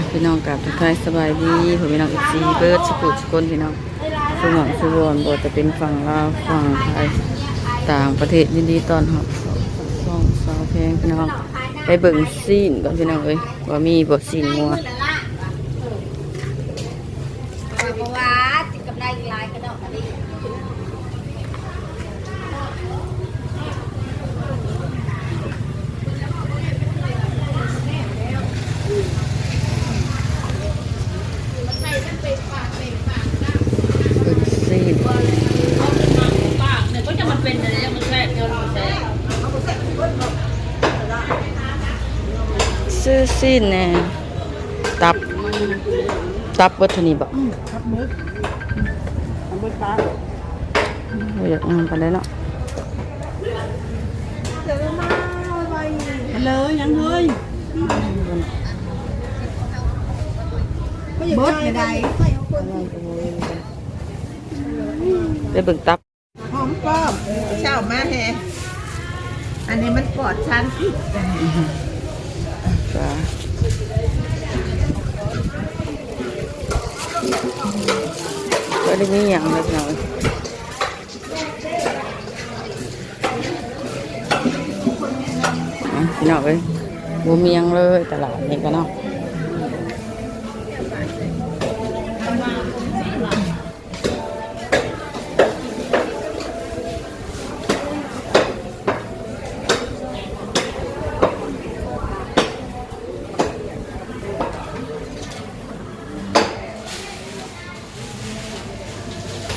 ພີ່ນ້ອງ ກາບທັກທາຍສະບາຍດີພໍ່ແມ່ພີ່ນ້ອງ ເອັຟຊີ ເບິດສຸຂູສຸຄົນ ພີ່ນ້ອງ ສູ່ໝ່ອງສູ່ບ່ອນ ບໍ່ວ່າຈະເປັນຝັ່ງລາວ ຝັ່ງໄທ ຕ່າງປະເທດ ຍິນດີຕ້ອນຮັບຊ່ອງສາວແພງ ພີ່ນ້ອງ. ໄປເບິ່ງຊີ້ນກ່ອນ ພີ່ນ້ອງເອີຍ ວ່າມີບໍ່ຊີ້ນງົວ. ເບິ່ງຊີ້ນ ຊື້ຊີ້ນແດ່. ຕັບ ຕັບເບິດເທົ່ານີ້ບໍ? ອືມ ຕັບເບິດ ເບິດປາ ບໍ່ຢາກງາມປານໃດເນາະ. ເລີຍ ຍັງເລີຍ ເບິດໄດ້ ໄປເບິ່ງຕັບ. ຫອມປ້ອມ ເຊົ້າມາແຮ ອັນນີ້ມັນປອດສານພິດ. ບໍ່ໄດ້ມີຫຍັງເລີຍ ພີ່ນ້ອງເອີຍ ພີ່ນ້ອງເອີຍ ບໍ່ມີຫຍັງເລີຍຕະຫຼາດນີ້ກະເນາະ.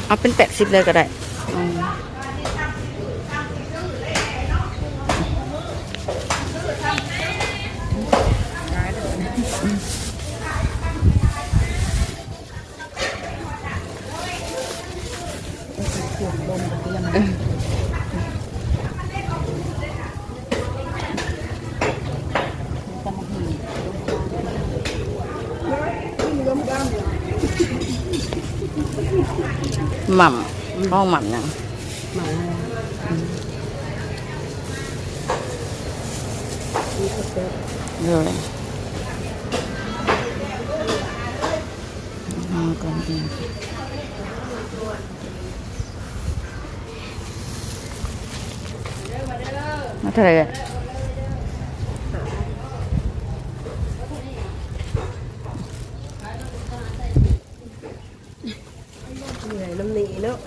ເອົາເປັນແປດສິບເລີຍກະໄດ້. ອືມ. ໝ່ຳ ຫ້ອງໝ່ຳຫຍັງ? ໝ່ຳ ໂດຍ. ມາເທົ່າໃດ? ເມື່ອຍນຳນີ້ເນາະ.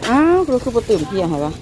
ອ້າວ ຄືບໍ່ຕື່ມເພຍໃຫ້ວະ? ເ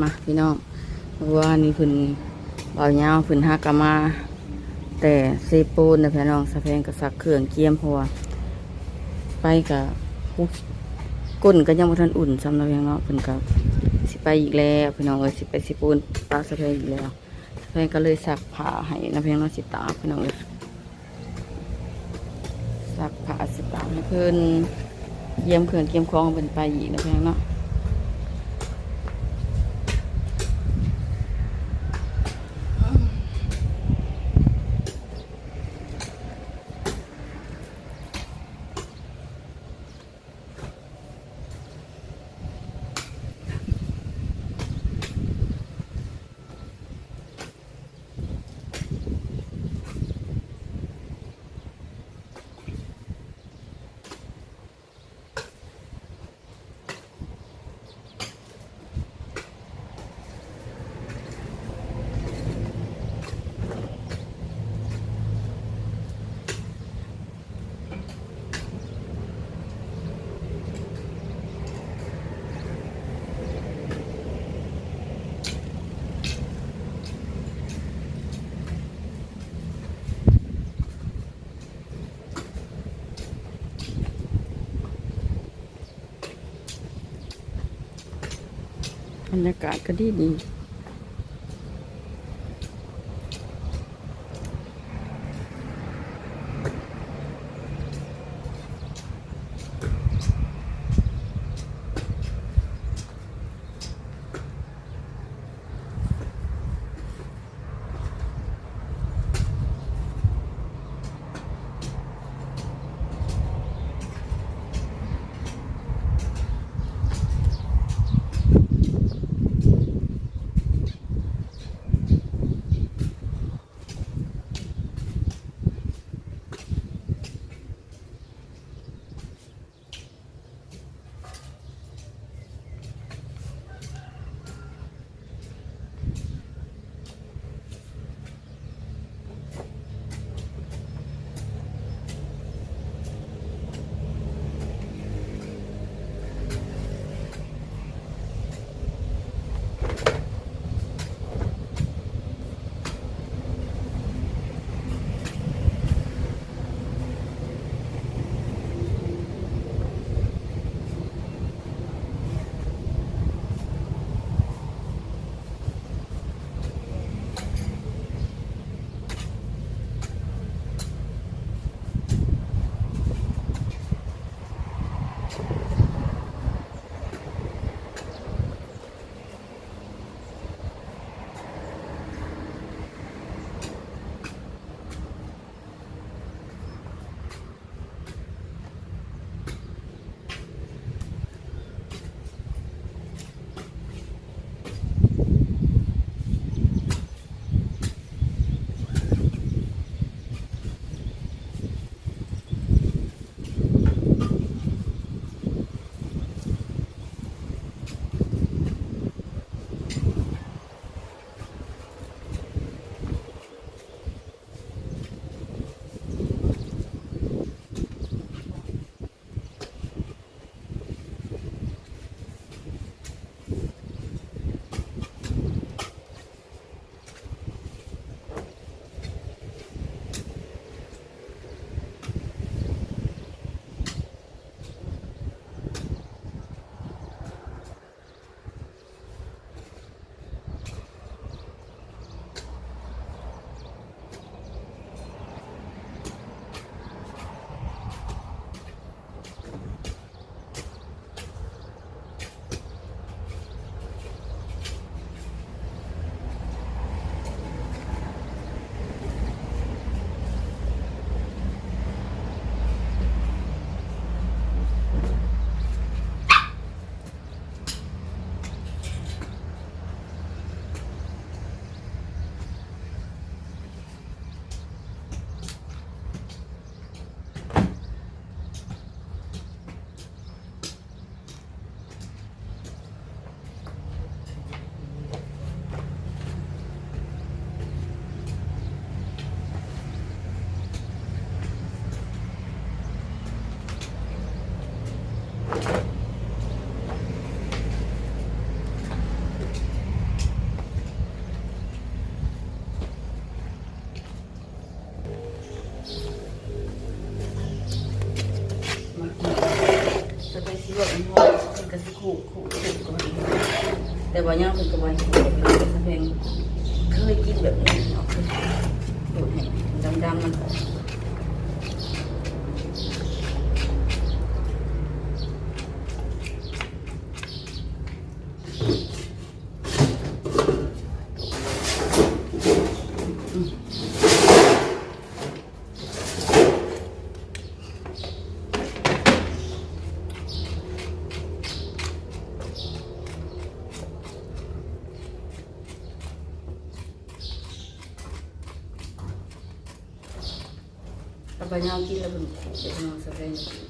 ມາພີ່ນ້ອງ ເມື່ອວານນີ້ເພິ່ນ ບ່າວຍາວເພິ່ນຫາກະມາແຕ່ເຊໂປນນະພີ່ນ້ອງ. ສາວແພງກະຊັກເຄື່ອງກຽມ ເພາະວ່າໄປກະ ກົ້ນກະຍັງບໍ່ທັນອຸ່ນຊ້ຳນະພີ່ນ້ອງເນາະ. ເພິ່ນກະຊິໄປອີກແລ້ວພີ່ນ້ອງເອີຍ ຊິໄປເຊໂປນ ປະສາວແພງອີກແລ້ວ. ສາວແພງກະເລີຍຊັກຜ້າໃຫ້ນະພີ່ນ້ອງເນາະ ຊິຕາກພີ່ນ້ອງເອີຍ. ຊັກຜ້າຊິຕາກໃຫ້ເພິ່ນ ກຽມເຄື່ອງກຽມຂອງເພິ່ນໄປອີກນະພີ່ນ້ອງເນາະ. ມ ບັນຍາກາດກໍດີດີ. ມາກິນ ສະແພງຊິລວກໃຫ້ຮ້ອນ ເພິ່ນກໍຊິຂູດ ຂູດ ຂູດກ່ອນ ແຕ່ວ່າຍັງເພິ່ນກໍບໍ່ໃຫ້ຂູດ ສະແພງເຄີຍກິນແບບນີ້ເນາະ ຂູດໃຫ້ດຳໆ ມັນອອກ. ເອົາປາຍາວກິນແລ້ວເພິ່ນຂູດເດ້ ເນາະ ສະແພງ. ອ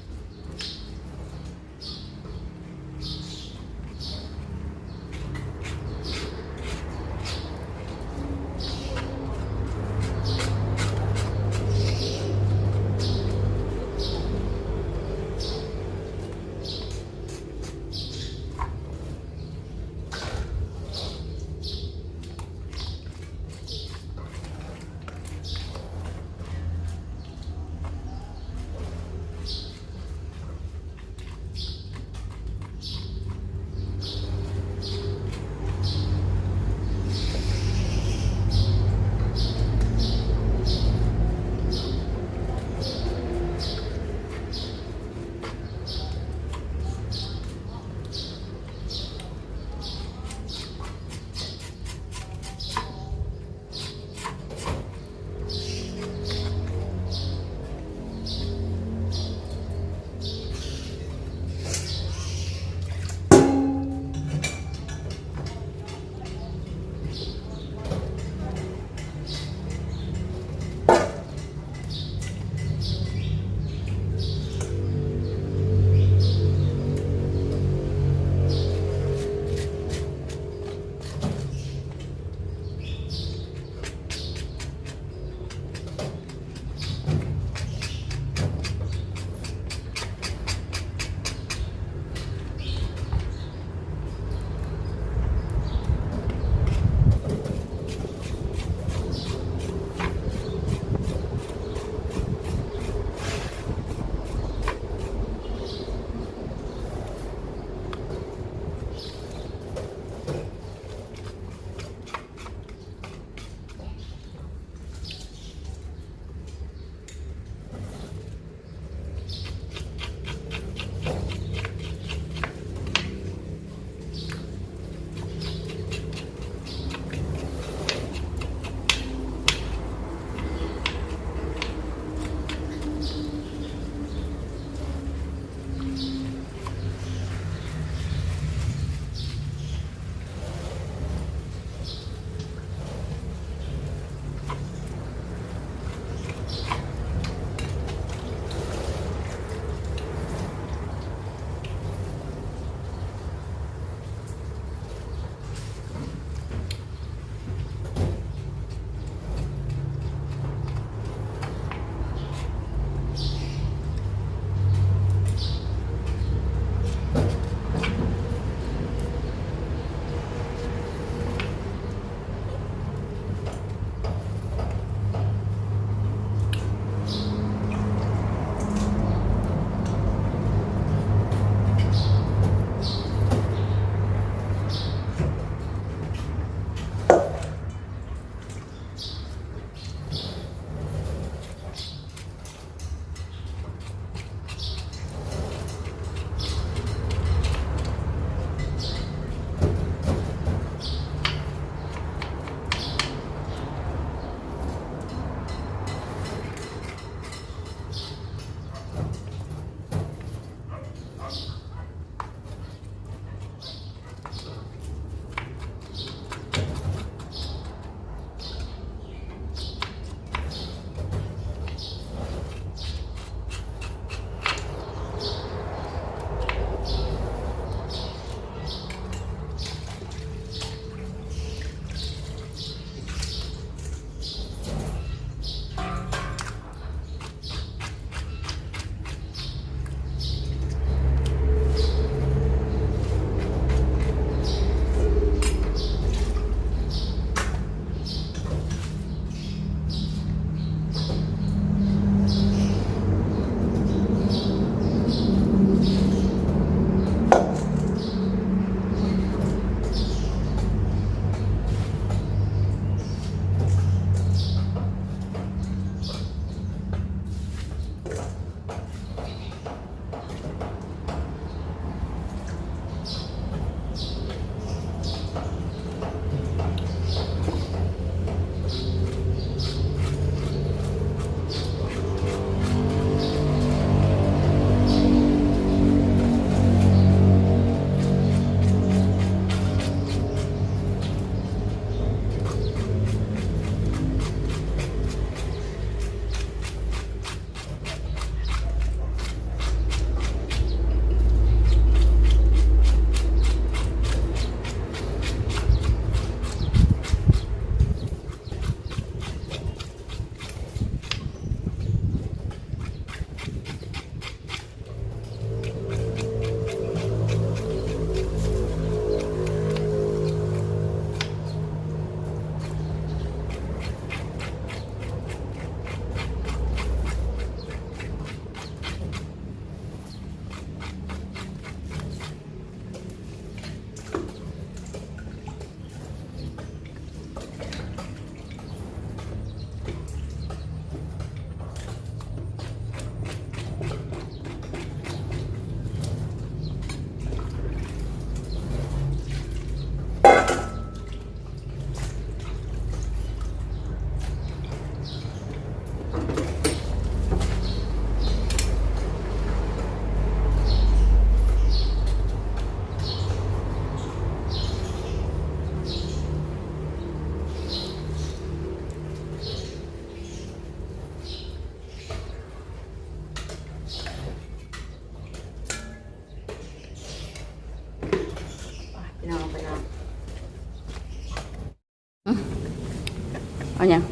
ອັນຫຍັງ?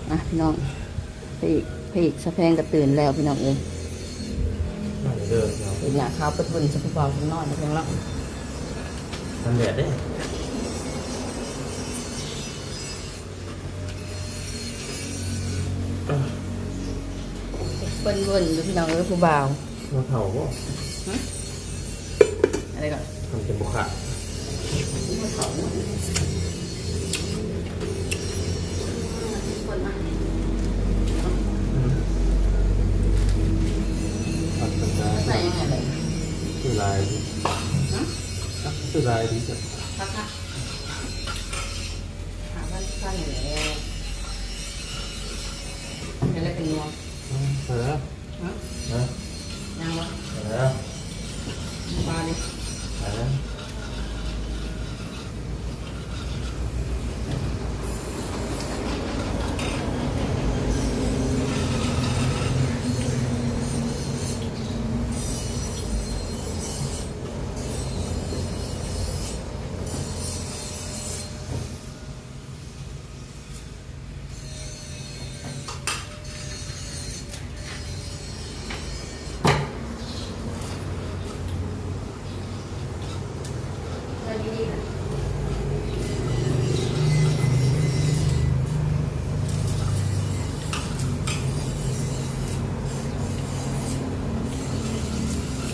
ອ່ະ ພີ່ນ້ອງ ພະເອກ ພະເອກສາແພງກໍຕື່ນແລ້ວ ພີ່ນ້ອງເອີຍ. ມາເດີພີ່ນ້ອງ ເປັນຫຍັງຂາວປຶ້ນໆ ໃສ່ຜູ້ບ່າວຈັກໜ້ອຍນະ ພີ່ນ້ອງເນາະ. ກັນແດດເດ້. ເພິ່ນເວີ້ນຢູ່ ພີ່ນ້ອງເອີຍ ຜູ້ບ່າວ. ມາເຖົ້າບໍ່? ຫຶ? ອັນນີ້ກໍ ມັນຈະບໍ່ຂາດ. ມາເຖົ້າເນາະ. ເພິ່ນມາ. ອືມ ມັນຈະ ໃສ່ຫຍັງແດ່? ຄືຫຼາຍ. ຫຶ? ຄືຫຼາຍດີ. ຄັກໆ. ຫາພັນພັນນີ້ແຫຼະ ແລ້ວເປັນໜ່ວຍ. ເອີ ຮະ? ເອີ ຍັງບໍ່? ເອີ ມາດິ. ເອີ.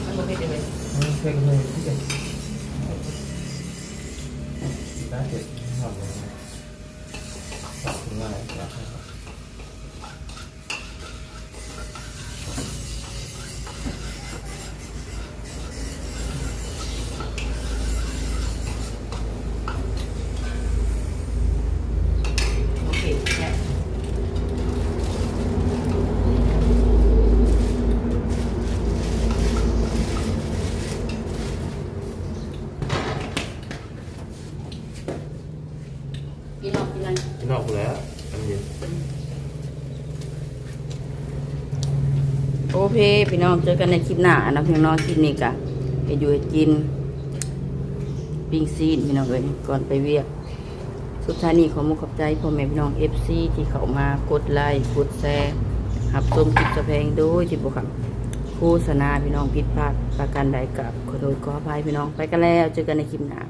ມັນບໍ່ເຜັດເລີຍ. ເອີ ເຜັດເລີຍ. ໄດ້ເຜັດ. ໂອເຄ ແຊບ. ກິນເນາະ ກິນເນາະ ກິນເນາະພຸ້ນແຫຼະ ອັນນີ້. ໂອເຄ ພີ່ນ້ອງ ເຈີກັນໃນຄລິບໜ້າເນາະ ພີ່ນ້ອງເນາະ. ຄລິບນີ້ກະເຮັດຢູ່ເຮັດກິນ ປີ້ງຊີ້ນ ພີ່ນ້ອງເອີຍ ກ່ອນໄປວຽກ. ສຸດທ້າຍນີ້ ຂໍມຸກຂອບໃຈພໍ່ແມ່ພີ່ນ້ອງ ເອັຟຊີ ທີ່ເຂົ້າມາກົດໄລ ກົດແຊ ຮັບຊົມຄລິບສາແພງ ໂດຍທີ່ບໍ່ຂາດໂຄສະນາ. ພີ່ນ້ອງຜິດພາດປະການໃດ ກະຂໍໂທດຂໍອະໄພ ພີ່ນ້ອງ. ໄປກັນແລ້ວ ເຈີກັນໃນຄລິບໜ້າ.